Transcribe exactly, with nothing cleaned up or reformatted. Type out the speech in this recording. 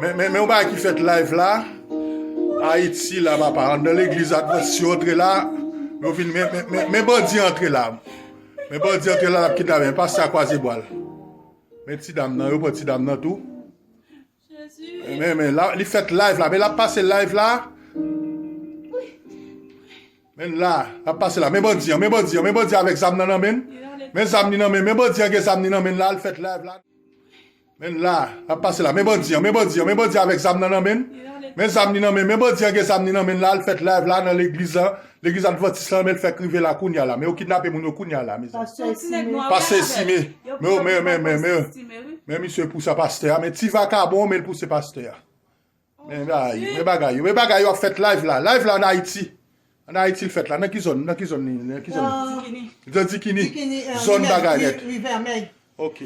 Men, men, men yon bagay ki fèt live la. Ayiti la, papa. Anndan legliz Advantis yo antre la. Men yo vin, men, men, men, men bandi antre la. Men bandi antre la, l ap kidnape. Men pastè a kwaze bwa l. Men ti dam nan, yo pran ti dam nan tou. Men, men, la, li fèt live la. Men l ap pase live la. Men la, l ap pase la. Men bandi an, men bandi an, men bandi an avèk zam nan nan men l. Men zam li nan men, men bandi an gen zam li nan men l la, l fèt live la. Men la, l ap pase la. Men bandi an, men bandi an, men bandi an avèk zam nan nan men l. Men zam li nan men, men bandi an gen zam li nan men l la, l fèt live la nan legliz la, legliz Advantis la, men l fèk rive la kounye a la. Men yo kidnape moun yo kounye a la, mezanmi. Pastè Esime. Men, men, men, men, men, men misye pouse pastè a, men ti vakabon, men l pouse pastè a. Men bagay, men bagay yo, men bagay yo ap fèt live la. Live la an Ayiti. An Ayiti l fèt la. Nan ki zòn? Nan ki zòn li? Nan ki zòn? Nan Dikini. Zòn bagay nèt. Ok.